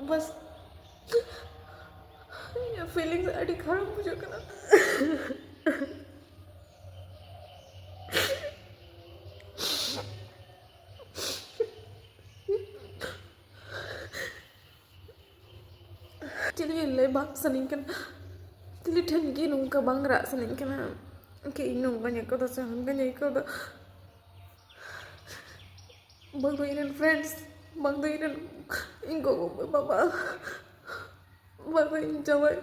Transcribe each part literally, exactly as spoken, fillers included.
ᱵᱟᱥ, ᱤᱧᱟᱹᱜ feelings ᱟᱹᱰᱤ ᱠᱷᱟᱨᱟᱯ ᱵᱩᱡᱷᱟᱹᱜ ᱠᱟᱱᱟ᱾ ᱪᱤᱞᱤ ᱞᱟᱹᱭ ᱵᱟᱝ ᱥᱟᱱᱟᱧ ᱠᱟᱱᱟ, ᱪᱤᱞᱤ ᱴᱷᱮᱱ ᱜᱮ ᱱᱚᱝᱠᱟ ᱵᱟᱝ ᱨᱟᱜ ᱥᱟᱱᱟᱧ ᱠᱟᱱᱟ᱾ ᱠᱤ ᱤᱧ ᱱᱚᱝᱠᱟᱧ ᱟᱹᱭᱠᱟᱹᱣ ᱫᱟ ᱥᱮ ᱦᱟᱝᱠᱟᱧ ᱟᱹᱭᱠᱟᱹᱣ ᱫᱟ᱾ ᱵᱟᱝ ᱫᱚ ᱤᱧ ᱨᱮᱱ friends, ᱵᱟᱝ ᱫᱚ ᱤᱧ ᱨᱮᱱ, ᱤᱧ ᱜᱚᱜᱚ ᱵᱟᱵᱟ, ᱵᱟᱝ ᱫᱚ ᱤᱧ ᱡᱟᱶᱟᱭ᱾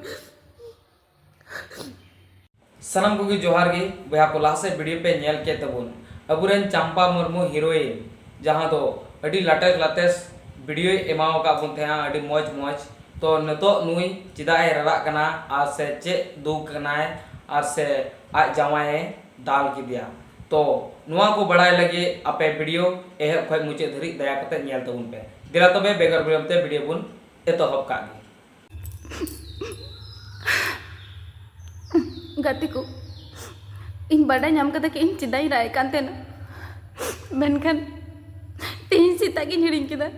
ᱥᱟᱱᱟᱢ ᱠᱚᱜᱮ ᱡᱚᱦᱟᱨ ᱜᱮ ᱵᱚᱭᱦᱟ ᱠᱚ, ᱞᱟᱦᱟ ᱥᱮᱫ video ᱯᱮ ᱧᱮᱞ ᱠᱮᱫ ᱛᱟᱵᱚᱱ, ᱟᱵᱚᱨᱮᱱ ᱪᱟᱢᱯᱟ ᱢᱩᱨᱢᱩ heroine, ᱡᱟᱦᱟᱸ ᱫᱚ ᱟᱹᱰᱤ latest latest videoᱭ ᱮᱢᱟᱣ ᱟᱠᱟᱫ ᱵᱚᱱ ᱛᱟᱦᱮᱸᱜᱼᱟ, ᱟᱹᱰᱤ ᱢᱚᱡᱽ ᱢᱚᱡᱽ᱾ ᱛᱚ ᱱᱤᱛᱚᱜ ᱱᱩᱭ ᱪᱮᱫᱟᱜ ᱮ ᱨᱟᱨᱟᱜ ᱠᱟᱱᱟ ᱟᱨ ᱥᱮ ᱪᱮᱫ ᱫᱩᱠ ᱠᱟᱱᱟᱭ ᱟᱨ ᱥᱮ ᱟᱡ ᱡᱟᱶᱟᱭᱮ ᱫᱟᱞ ᱠᱮᱫᱮᱭᱟ, ᱛᱚ ᱱᱚᱣᱟ ᱠᱚ ᱵᱟᱲᱟᱭ ᱞᱟᱹᱜᱤᱫ ᱟᱯᱮ video ᱮᱦᱚᱵ ᱠᱷᱚᱱ ᱢᱩᱪᱟᱹᱫ ᱫᱷᱟᱹᱨᱤᱡ ᱫᱟᱭᱟ ᱠᱟᱛᱮ ᱧᱮᱞ ᱛᱟᱵᱚᱱ ᱯᱮ᱾ ᱫᱮᱞᱟ ᱛᱚᱵᱮ ᱵᱮᱜᱚᱨ ᱵᱤᱞᱚᱢ ᱛᱮ video ᱵᱚᱱ ᱮᱛᱚᱦᱚᱵ ᱠᱟᱜ ᱜᱮ᱾ ᱜᱟᱛᱮ ᱠᱚ, ᱤᱧ ᱵᱟᱰᱟᱭ ᱧᱟᱢ ᱠᱟᱫᱟ ᱠᱤ ᱤᱧ ᱪᱮᱫᱟᱜ ᱤᱧ ᱨᱟᱜ ᱮᱫ ᱠᱟᱱ ᱛᱟᱦᱮᱱᱟ, ᱢᱮᱱᱠᱷᱟᱱ ᱛᱮᱦᱮᱧ ᱥᱮᱛᱟᱜ ᱜᱤᱧ ᱦᱤᱲᱤᱧ ᱠᱮᱫᱟ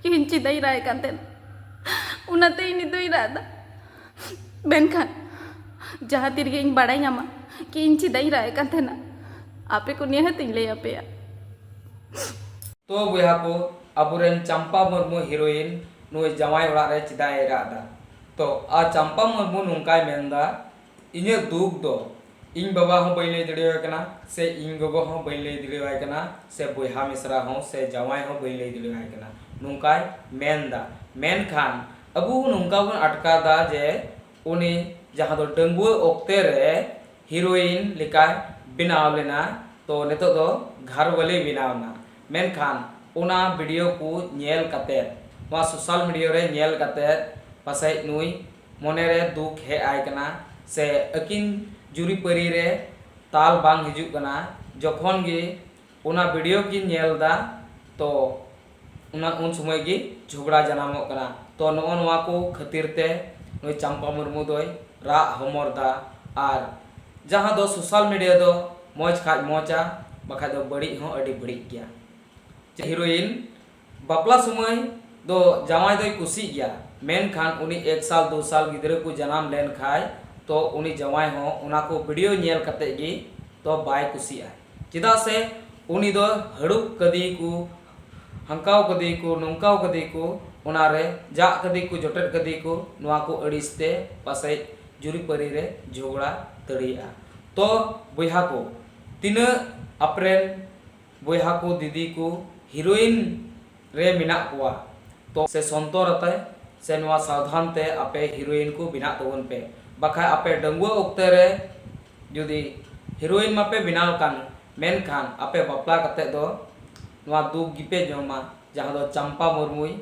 ᱠᱤ ᱤᱧ ᱪᱮᱫᱟᱜ ᱤᱧ ᱨᱟᱜ ᱮᱫ ᱠᱟᱱ ᱛᱟᱦᱮᱱᱟ᱾ ᱚᱱᱟᱛᱮ ᱤᱧ ᱱᱤᱛᱚᱜ ᱤᱧ ᱨᱟᱜ ᱮᱫᱟ᱾ ᱢᱮᱱᱠᱷᱟᱱ ᱡᱟᱦᱟᱸ ᱛᱤ ᱨᱮᱜᱮ ᱤᱧ ᱵᱟᱰᱟᱭ ᱧᱟᱢᱟ ᱠᱤ ᱤᱧ ᱪᱮᱫᱟᱜ ᱤᱧ ᱨᱟᱜ ᱮᱫ ᱠᱟᱱ ᱛᱟᱦᱮᱱᱟ, ᱟᱯᱮ ᱠᱚ ᱱᱤᱦᱟᱹᱛ ᱤᱧ ᱞᱟᱹᱭ ᱟᱯᱮᱭᱟ᱾ ᱛᱚ ᱵᱚᱭᱦᱟ ᱠᱚ, ᱟᱵᱚᱨᱮᱱ ᱪᱟᱢᱯᱟ ᱢᱩᱨᱢᱩ heroine ᱱᱩᱭ ᱡᱟᱶᱟᱭ ᱚᱲᱟᱜ ᱨᱮ ᱪᱮᱫᱟᱜ ᱮ ᱨᱟᱜ ᱮᱫᱟ? ᱛᱚ ᱟᱨ ᱪᱟᱢᱯᱟ ᱢᱩᱨᱢᱩ ᱱᱚᱝᱠᱟᱭ ᱢᱮᱱᱫᱟ, ᱤᱧᱟᱹᱜ ᱫᱩᱠ ᱫᱚ ᱤᱧ ᱵᱟᱵᱟ ᱦᱚᱸ ᱵᱟᱹᱧ ᱞᱟᱹᱭ ᱫᱟᱲᱮᱣᱟᱭ ᱠᱟᱱᱟ, ᱥᱮ ᱤᱧ ᱜᱚᱜᱚ ᱦᱚᱸ ᱵᱟᱹᱧ ᱞᱟᱹᱭ ᱫᱟᱲᱮᱣᱟᱭ ᱠᱟᱱᱟ, ᱥᱮ ᱵᱚᱭᱦᱟ ᱢᱤᱥᱨᱟ ᱦᱚᱸ, ᱥᱮ ᱡᱟᱶᱟᱭ ᱦᱚᱸ ᱵᱟᱹᱧ ᱞᱟᱹᱭ ᱫᱟᱲᱮᱣᱟᱭ ᱠᱟᱱᱟ, ᱱᱚᱝᱠᱟᱭ ᱢᱮᱱᱫᱟ᱾ ᱢᱮᱱᱠᱷᱟᱱ ᱟᱵᱚ ᱱᱚᱝᱠᱟ ᱵᱚᱱ ᱟᱴᱠᱟᱨ ᱫᱟ ᱡᱮ ᱩᱱᱤ ᱡᱟᱦᱟᱸ ᱫᱚ ᱰᱟᱺᱜᱩᱣᱟᱹ ᱚᱠᱛᱮ ᱨᱮ heroine ᱞᱮᱠᱟᱭ ᱵᱮᱱᱟᱣ ᱞᱮᱱᱟ, ᱛᱚ ᱱᱤᱛᱚᱜ ᱫᱚ ᱜᱷᱟᱨᱣᱟᱞᱤ ᱵᱮᱱᱟᱣ ᱮᱱᱟ᱾ ᱢᱮᱱᱠᱷᱟᱱ ᱚᱱᱟ video ᱠᱚ ᱧᱮᱞ ᱠᱟᱛᱮ, ᱱᱚᱣᱟ social media ᱨᱮ ᱧᱮᱞ ᱠᱟᱛᱮ ᱯᱟᱥᱮᱡ ᱱᱩᱭ ᱢᱚᱱᱮ ᱨᱮ ᱫᱩᱠ ᱦᱮᱡ ᱟᱭ ᱠᱟᱱᱟ, ᱥᱮ ᱟᱹᱠᱤᱱ ᱡᱩᱨᱤᱯᱟᱹᱨᱤ ᱨᱮ ᱛᱟᱞ ᱵᱟᱝ ᱦᱤᱡᱩᱜ ᱠᱟᱱᱟ᱾ ᱡᱚᱠᱷᱚᱱ ᱜᱮ ᱚᱱᱟ video ᱠᱤᱱ ᱧᱮᱞ ᱮᱫᱟ, ᱛᱚ ᱚᱱᱟ ᱩᱱ ᱥᱚᱢᱚᱭ ᱜᱮ ᱡᱷᱚᱜᱽᱲᱟ ᱡᱟᱱᱟᱢᱚᱜ ᱠᱟᱱᱟ᱾ ᱛᱚ ᱱᱚᱜᱼᱚ ᱱᱚᱣᱟ ᱠᱚ ᱠᱷᱟᱹᱛᱤᱨ ᱛᱮ ᱱᱩᱭ ᱪᱟᱢᱯᱟ ᱢᱩᱨᱢᱩ ᱫᱚᱭ ᱨᱟᱜ ᱦᱚᱢᱚᱨ ᱫᱟ᱾ ᱟᱨ ᱡᱟᱦᱟᱸ ᱫᱚ social media ᱫᱚ ᱢᱚᱡᱽ ᱠᱷᱟᱡ ᱢᱚᱡᱟ, ᱵᱟᱠᱷᱟᱡ ᱫᱚ ᱵᱟᱹᱲᱤᱡ ᱦᱚᱸ ᱟᱹᱰᱤ ᱵᱟᱹᱲᱤᱡ ᱜᱮᱭᱟ᱾ ᱦᱤᱨᱳᱭᱤᱱ ᱵᱟᱯᱞᱟ ᱥᱚᱢᱚᱭ ᱫᱚ ᱡᱟᱶᱟᱭ ᱫᱚᱭ ᱠᱩᱥᱤᱜ ᱜᱮᱭᱟ, ᱢᱮᱱᱠᱷᱟᱱ ᱩᱱᱤ ᱮᱠ ᱥᱟᱞ ᱫᱩ ᱥᱟᱞ ᱜᱤᱫᱽᱨᱟᱹ ᱠᱚ ᱡᱟᱱᱟᱢ ᱞᱮᱱ ᱠᱷᱟᱡ ᱛᱚ ᱩᱱᱤ ᱡᱟᱶᱟᱭ ᱦᱚᱸ ᱚᱱᱟ ᱠᱚ ᱵᱷᱤᱰᱤᱭᱳ ᱧᱮᱞ ᱠᱟᱛᱮ ᱜᱮ ᱛᱚ ᱵᱟᱭ ᱠᱩᱥᱤᱜᱼᱟ᱾ ᱪᱮᱫᱟᱜ ᱥᱮ ᱩᱱᱤ ᱫᱚ ᱦᱟᱹᱲᱩᱵ ᱠᱟᱫᱮ ᱠᱚ, ᱦᱟᱱᱠᱟᱣ ᱠᱟᱫᱮ ᱠᱚ, ᱱᱚᱝᱠᱟᱣ ᱠᱟᱫᱮ ᱠᱚ, ᱚᱱᱟᱨᱮ ᱡᱟᱜ ᱠᱟᱫᱮ ᱠᱚ, ᱡᱚᱴᱮᱫ ᱠᱟᱫᱮ ᱠᱚ, ᱱᱚᱣᱟ ᱠᱚ ᱟᱹᱲᱤᱥ ᱛᱮ ᱯᱟᱥᱮᱡ ᱡᱩᱨᱤᱯᱟᱹᱨᱤ ᱨᱮ ᱡᱷᱚᱜᱽᱲᱟ ᱫᱟᱲᱮᱭᱟᱜᱼᱟ᱾ ᱛᱚ ᱵᱚᱭᱦᱟ ᱠᱚ, ᱛᱤᱱᱟᱹᱜ ᱟᱯᱮᱨᱮᱱ ᱵᱚᱭᱦᱟ ᱠᱚ, ᱫᱤᱫᱤ ᱠᱚ ᱦᱤᱨᱳᱭᱤᱱ ᱨᱮ ᱢᱮᱱᱟᱜ ᱠᱚᱣᱟ ᱛᱚ ᱥᱮ ᱥᱚᱱᱛᱚᱨ ᱟᱛᱮ ᱥᱮ ᱱᱚᱣᱟ ᱥᱟᱵᱫᱷᱟᱱ ᱛᱮ ᱟᱯᱮ ᱦᱤᱨᱳᱭᱤᱱ ᱠᱚ ᱵᱮᱱᱟᱜ ᱛᱟᱵᱚᱱ ᱯᱮ᱾ ᱵᱟᱠᱷᱟᱡ ᱟᱯᱮ ᱰᱟᱺᱜᱩᱣᱟᱹ ᱚᱠᱛᱮ ᱨᱮ ᱡᱩᱫᱤ ᱦᱤᱨᱳᱭᱤᱱ ᱢᱟᱯᱮ ᱵᱮᱱᱟᱣ ᱠᱟᱱ, ᱢᱮᱱᱠᱷᱟᱱ ᱟᱯᱮ ᱵᱟᱯᱞᱟ ᱠᱟᱛᱮ ᱫᱚ ᱱᱚᱣᱟ ᱫᱩᱠ ᱜᱮᱯᱮ ᱡᱚᱢᱟ, ᱡᱟᱦᱟᱸ ᱫᱚ ᱪᱟᱢᱯᱟ ᱢᱩᱨᱢᱩᱭ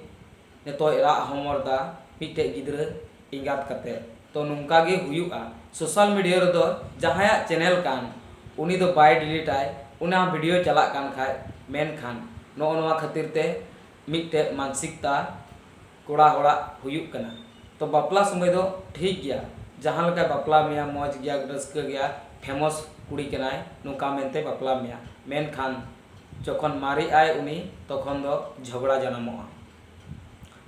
ᱱᱤᱛᱚᱜ ᱨᱟᱜ ᱦᱚᱢᱚᱨ ᱫᱟ ᱢᱤᱫᱴᱮᱡ ᱜᱤᱫᱽᱨᱟᱹ ᱮᱸᱜᱟᱛ ᱠᱟᱛᱮ᱾ ᱛᱚ ᱱᱚᱝᱠᱟ ᱜᱮ ᱦᱩᱭᱩᱜᱼᱟ᱾ ᱥᱳᱥᱟᱞ ᱢᱤᱰᱤᱭᱟ ᱨᱮᱫᱚ ᱡᱟᱦᱟᱸᱭᱟᱜ ᱪᱮᱱᱮᱞ ᱠᱟᱱ ᱩᱱᱤ ᱫᱚ ᱵᱟᱭ ᱰᱤᱞᱤᱴᱟᱭ, ᱚᱱᱟ ᱵᱷᱤᱰᱤᱭᱳ ᱪᱟᱞᱟᱜ ᱠᱟᱱ ᱠᱷᱟᱡ, ᱢᱮᱱᱠᱷᱟᱱ ᱱᱚᱜᱼᱚ ᱱᱚᱣᱟ ᱠᱷᱟᱹᱛᱤᱨ ᱛᱮ ᱢᱤᱫᱴᱮᱡ ᱢᱟᱱᱥᱤᱠᱛᱟ ᱠᱚᱲᱟ ᱦᱚᱲᱟᱜ ᱦᱩᱭᱩᱜ ᱠᱟᱱᱟ᱾ ᱛᱚ ᱵᱟᱯᱞᱟ ᱥᱚᱢᱚᱭ ᱫᱚ ᱴᱷᱤᱠ ᱜᱮᱭᱟ, ᱡᱟᱦᱟᱸ ᱞᱮᱠᱟᱭ ᱵᱟᱯᱞᱟ ᱢᱮᱭᱟ, ᱢᱚᱡᱽ ᱜᱮᱭᱟ, ᱨᱟᱹᱥᱠᱟᱹ ᱜᱮᱭᱟ, ᱯᱷᱮᱢᱚᱥ ᱠᱩᱲᱤ ᱠᱟᱱᱟᱭ ᱱᱚᱝᱠᱟ ᱢᱮᱱᱛᱮ ᱵᱟᱯᱞᱟ ᱢᱮᱭᱟ, ᱢᱮᱱᱠᱷᱟᱱ ᱡᱚᱠᱷᱚᱱ ᱢᱟᱨᱮᱜ ᱟᱭ ᱩᱱᱤ, ᱛᱚᱠᱷᱚᱱ ᱫᱚ ᱡᱷᱚᱜᱽᱲᱟ ᱡᱟᱱᱟᱢᱚᱜᱼᱟ᱾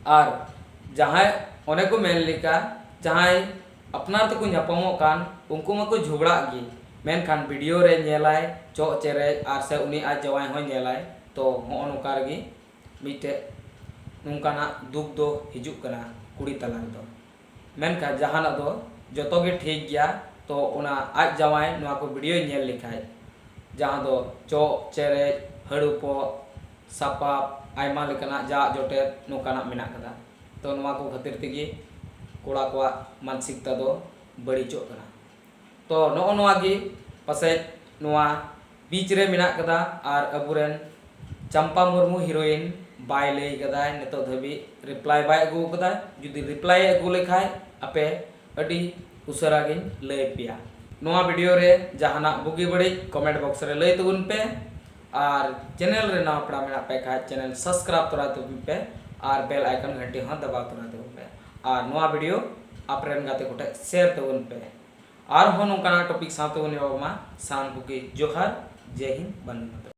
ᱟᱨ ᱡᱟᱦᱟᱸᱭ, ᱚᱱᱮ ᱠᱚ ᱢᱮᱱ ᱞᱮᱠᱟ, ᱡᱟᱦᱟᱸᱭ ᱟᱯᱱᱟᱨ ᱛᱮᱠᱚ ᱧᱟᱯᱟᱢᱚᱜ ᱠᱟᱱ, ᱩᱱᱠᱩ ᱢᱟᱠᱚ ᱡᱷᱚᱜᱽᱲᱟᱜ ᱜᱮ, ᱢᱮᱱᱠᱷᱟᱱ ᱵᱷᱤᱰᱤᱭᱳ ᱨᱮ ᱧᱮᱞᱟᱭ ᱪᱚᱜ ᱪᱮᱨᱮᱡ, ᱟᱨ ᱥᱮ ᱩᱱᱤ ᱟᱡ ᱡᱟᱶᱟᱭ ᱦᱚᱸᱭ ᱧᱮᱞᱟᱭ᱾ ᱛᱚ ᱦᱚᱸᱜᱼᱚ ᱱᱚᱝᱠᱟ ᱨᱮᱜᱮ ᱢᱤᱫᱴᱮᱡ ᱱᱚᱝᱠᱟᱱᱟᱜ ᱫᱩᱠ ᱫᱚ ᱦᱤᱡᱩᱜ ᱠᱟᱱᱟ ᱠᱩᱲᱤ ᱛᱟᱞᱟ ᱨᱮᱫᱚ᱾ ᱢᱮᱱᱠᱷᱟᱱ ᱡᱟᱦᱟᱱᱟᱜ ᱫᱚ ᱡᱚᱛᱚ ᱜᱮ ᱴᱷᱤᱠ ᱜᱮᱭᱟ᱾ ᱛᱚ ᱚᱱᱟ ᱟᱡ ᱡᱟᱶᱟᱭ ᱱᱚᱣᱟ ᱠᱚ ᱵᱷᱤᱰᱤᱭᱳᱭ ᱧᱮᱞ ᱞᱮᱠᱷᱟᱡ, ᱡᱟᱦᱟᱸ ᱫᱚ ᱪᱚᱜ ᱪᱮᱨᱮᱡ, ᱦᱟᱹᱲᱩᱯᱚᱜ, ᱥᱟᱯᱟᱵ, ᱟᱭᱢᱟ ᱞᱮᱠᱟᱱᱟᱜ ᱡᱟᱜ ᱡᱚᱴᱮᱫ ᱱᱚᱝᱠᱟᱱᱟᱜ ᱢᱮᱱᱟᱜ ᱠᱟᱫᱟ᱾ ᱛᱚ ᱱᱚᱣᱟ ᱠᱚ ᱠᱷᱟᱹᱛᱤᱨ ᱛᱮᱜᱮ ᱠᱚᱲᱟ ᱠᱚᱣᱟᱜ ᱢᱟᱱᱥᱤᱠᱛᱟ ᱫᱚ ᱵᱟᱹᱲᱤᱡᱚᱜ ᱠᱟᱱᱟ᱾ ᱛᱚ ᱱᱚᱜᱼᱚ ᱱᱚᱣᱟ ᱜᱮ ᱯᱟᱥᱮᱡ ᱱᱚᱣᱟ ᱵᱤᱪ ᱨᱮ ᱢᱮᱱᱟᱜ ᱠᱟᱫᱟ᱾ ᱟᱨ ᱟᱵᱚᱨᱮᱱ ᱪᱟᱢᱯᱟ ᱢᱩᱨᱢᱩ ᱦᱤᱨᱳᱭᱤᱱ ᱵᱟᱭ ᱞᱟᱹᱭ ᱠᱟᱫᱟᱭ ᱱᱤᱛᱚᱜ ᱫᱷᱟᱹᱵᱤᱡ, ᱨᱤᱯᱞᱟᱭ ᱵᱟᱭ ᱟᱹᱜᱩ ᱠᱟᱫᱟ᱾ ᱡᱩᱫᱤ ᱨᱤᱯᱞᱟᱭ ᱮ ᱟᱹᱜᱩ ᱞᱮᱠᱷᱟᱡ ᱟᱯᱮ ᱟᱹᱰᱤ ᱩᱥᱟᱹᱨᱟ ᱜᱤᱧ ᱞᱟᱹᱭ ᱯᱮᱭᱟ᱾ ᱱᱚᱣᱟ ᱵᱷᱤᱰᱤᱭᱳ ᱨᱮ ᱡᱟᱦᱟᱱᱟᱜ ᱵᱩᱜᱤ ᱵᱟᱹᱲᱤᱡ ᱠᱚᱢᱮᱱᱴ ᱵᱚᱠᱥ ᱨᱮ ᱞᱟᱹᱭ ᱛᱟᱵᱚᱱ ᱯᱮ᱾ ᱟᱨ ᱪᱮᱱᱮᱞ ᱨᱮ ᱱᱟᱣᱟ ᱯᱮᱲᱟ ᱢᱮᱱᱟᱜ ᱯᱮ ᱠᱷᱟᱡ ᱪᱮᱱᱮᱞ ᱥᱟᱵᱥᱠᱨᱟᱭᱤᱵ ᱛᱚᱨᱟᱭ ᱛᱟᱵᱚᱱ ᱯᱮ ᱟᱨ ᱵᱮᱞ ᱟᱭᱠᱚᱱ ᱜᱷᱟᱱᱴᱤ ᱦᱚᱸ ᱫᱟᱵᱟᱣ ᱛᱚᱨᱟᱭ ᱛᱟᱵᱚᱱ ᱯᱮ᱾ ᱟᱨ ᱱᱚᱣᱟ ᱵᱷᱤᱰᱤᱭᱳ ᱟᱯᱮᱨᱮᱱ ᱜᱟᱛᱮ ᱠᱚᱴᱷᱮᱡ ᱥᱮᱭᱟᱨ ᱛᱟᱵᱚᱱ ᱯᱮ᱾ ᱟᱨᱦᱚᱸ ᱱᱚᱝᱠᱟᱱᱟᱜ ᱴᱚᱯᱤᱠ ᱥᱟᱶᱛᱮ ᱵᱚᱱ ᱧᱟᱯᱟᱢᱟ᱾ ᱥᱟᱱᱟᱢ ᱠᱚᱜᱮ ᱡᱚᱦᱟᱨ, ᱡᱮᱭ ᱦᱤᱱᱫ, ᱵᱚᱱᱫᱮ ᱢᱟᱛᱚᱨᱚᱢ᱾